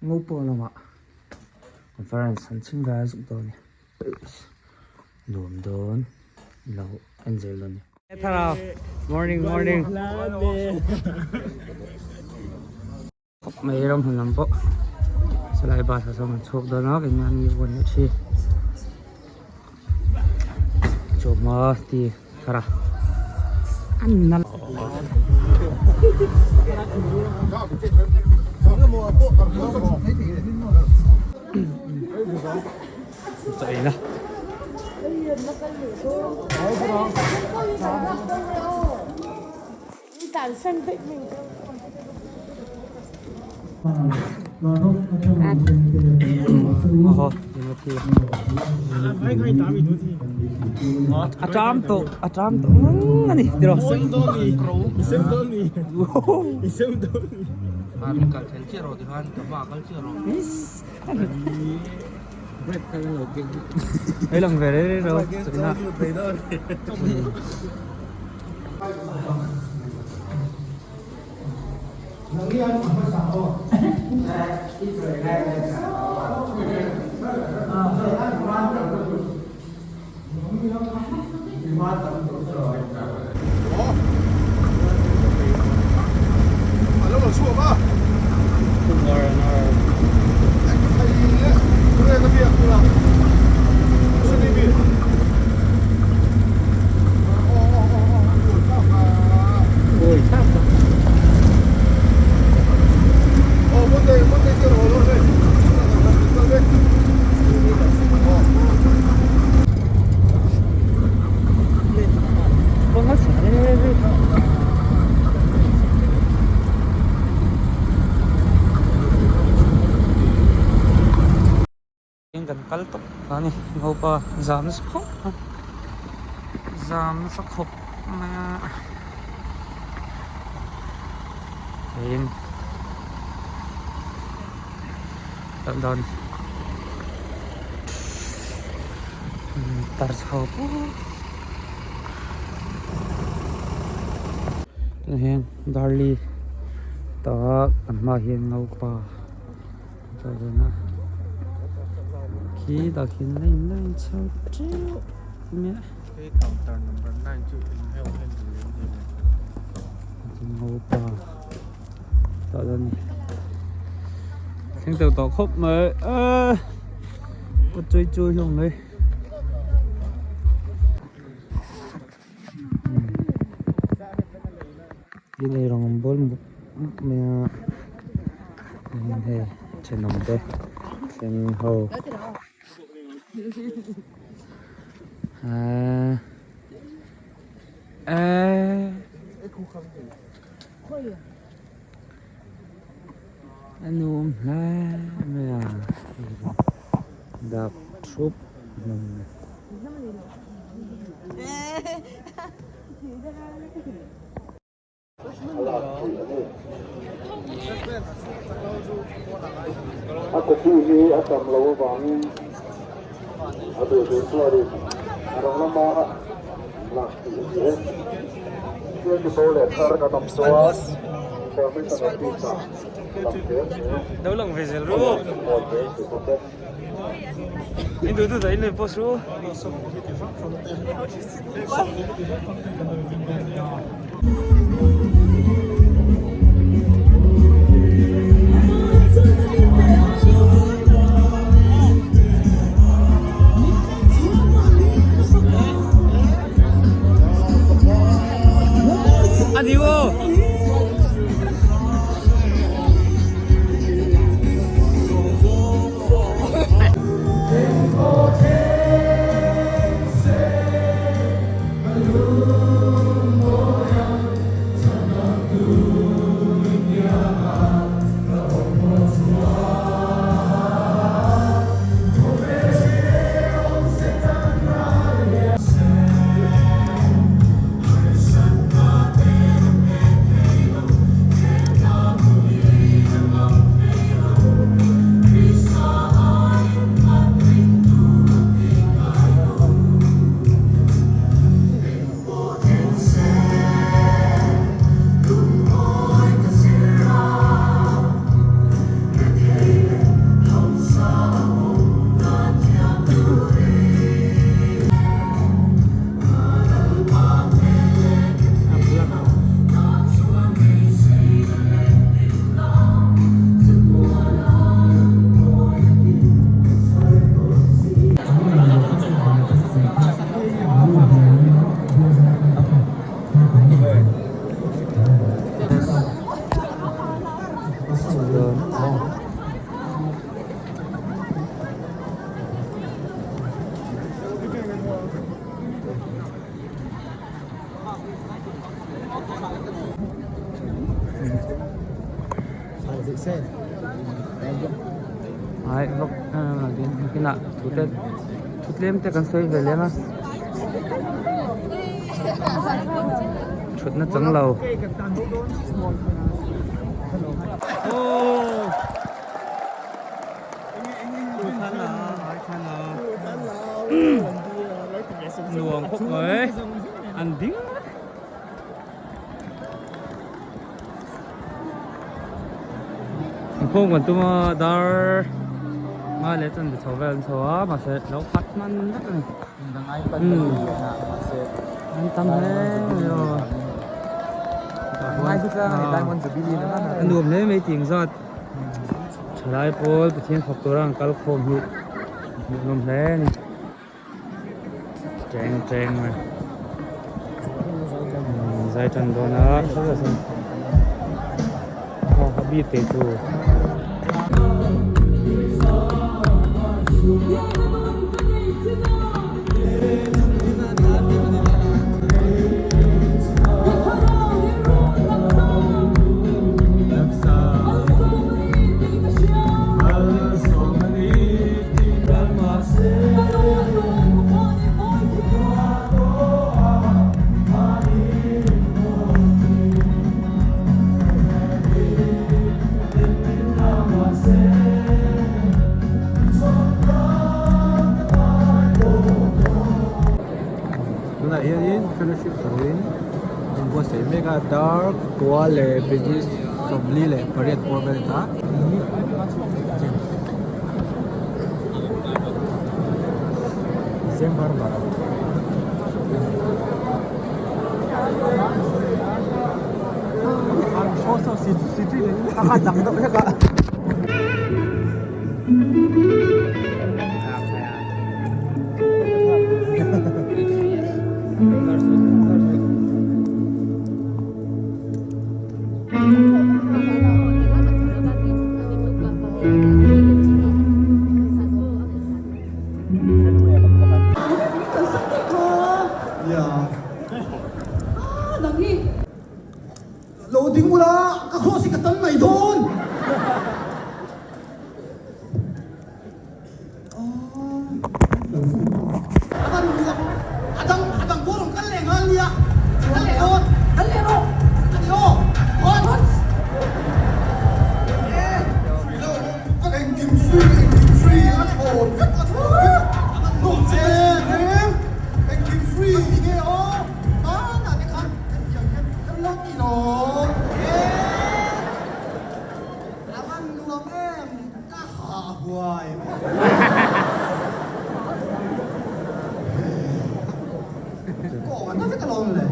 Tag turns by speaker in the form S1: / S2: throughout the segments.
S1: Ngopa lamah conference an chhim ve zuk dawn a ni nuam dawn lo en zel dawn a ni. Thlarau morning morning khawp mai ram hmun lam pawh chulai bus ah sawn kan chhuak dawn a keimahni pawh an la thi chawhma ti thar a an nal chaw ei na. A ṭam tawh a ṭam tawh ngang a ni tiraw hei lang ve rei rei ro chakna. Kan kal tawp a ni ngopa zam nasa khawp mai zam nasa khawp mai a tin kal dawn tar chho pawh tunah hian darli tah kan hmaah hian ngopa. Khi tah khian line line chho teuh mai a. Ngopa tah chuan thleng teuh tawh khawp mai a a chawi chawi hlawm mai. Inei rawng an bawl mup mup mai a tin hei thenawm te thleng ho ahh ahh a nuam hle mai a dak thup hlawm a ni.
S2: A copy hi a tam lo avangin a duh duh chuanin a rang lama lak theih a ni e. Thil ti bo leh thar kan awm chuan Information Office ah lang hle se a lo hmuh ve thei bawk e.
S1: Ai vak nakinah thu te thu tlem te kan sawi ve lem a thutna chang lo. Nuam khawp mai an ding Inkhawm kan tum a dar nga leh chuan chho vel an chho a mahse lo khat hman vek a ni an tam hle mai aw a nuam hle mai tih engzat thalai pawl Pathian fak tura an kal khawm hi hmuhnawm hle a ni. Cheng cheng mai zai tan dawn a a bik te chu.
S3: Tunah hianin fellowship turin an buatsaih mek a dar kua leh minute 48 pawh vel a ni ta. December bara.
S4: Lo ding ula ka cross hi ka tan mai dawn. Ka hah huai. Kawng an vek alawm le.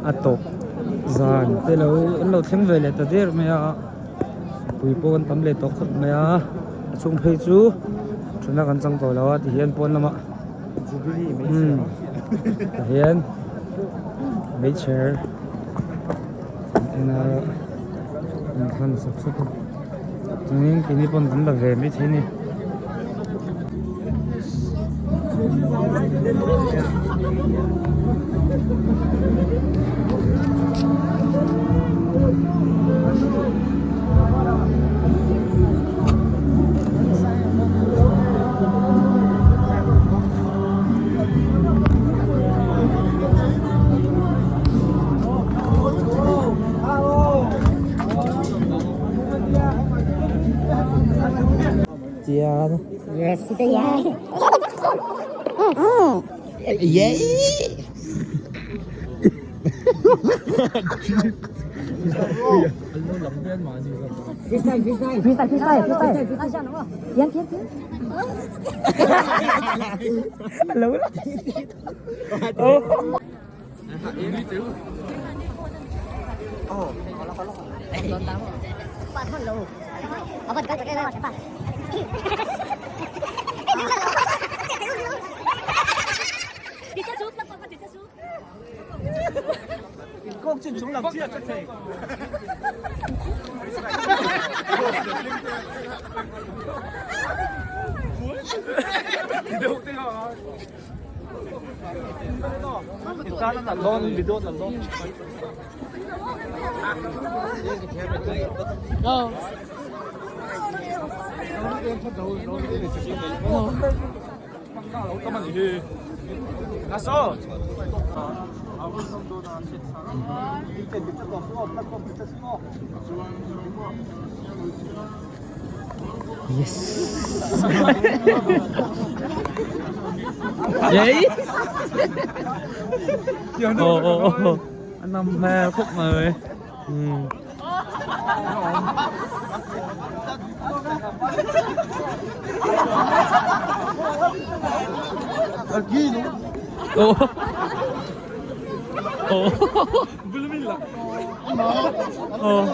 S1: A tawp zan te lo an lo thleng ve leh ta der mai a mipui pawh an tam leh tawh khawp mai a a chhung phei chu thutna kan chang tawh lo a tihian pawn lamah umm tihian meichher an en a an hman sawk sawk a chuanin keini pawn kan la ve maithei a ni. Tian.
S5: Yes. Freestyle, freestyle. Freestyle, freestyle, freestyle. Tian, tian, tian.
S1: Alo la. Yes. Gì? Ồ ồ ồ. Anh nằm mê khúc mà. Ừ. Ồ. Ồ. Ồ.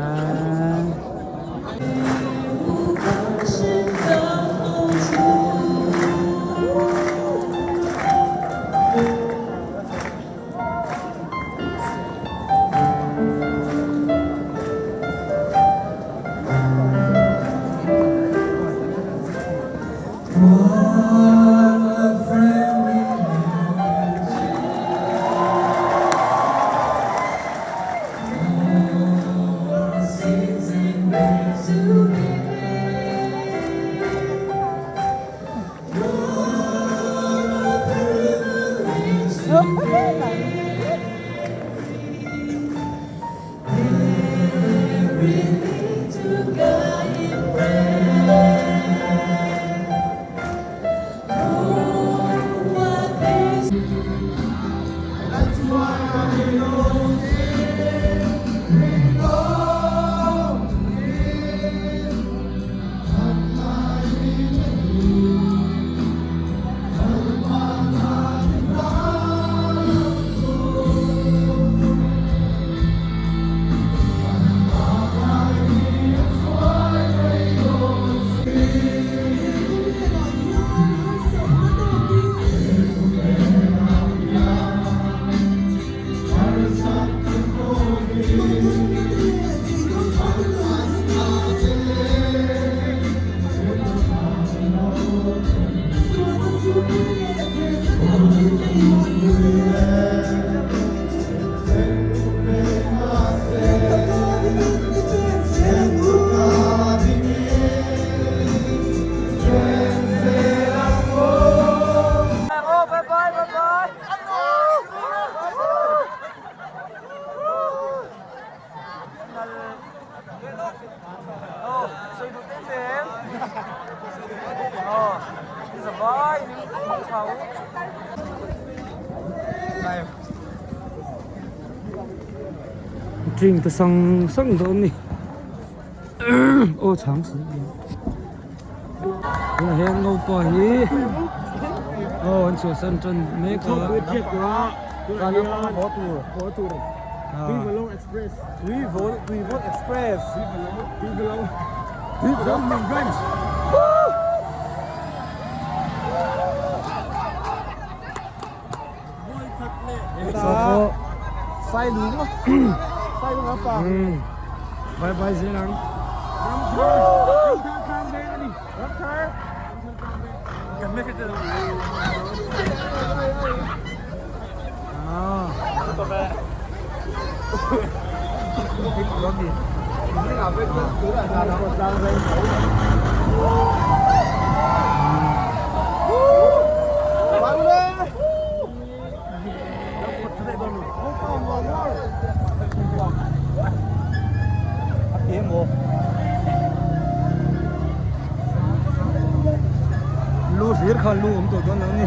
S1: À. Drink te sang sang dawn ni aw chhang si. Tunah hian Ngopa hi aw an chhuahsan tan mek a. Bye bye zel ang. Lu hlir kha lu awm tawh dawn lo ni.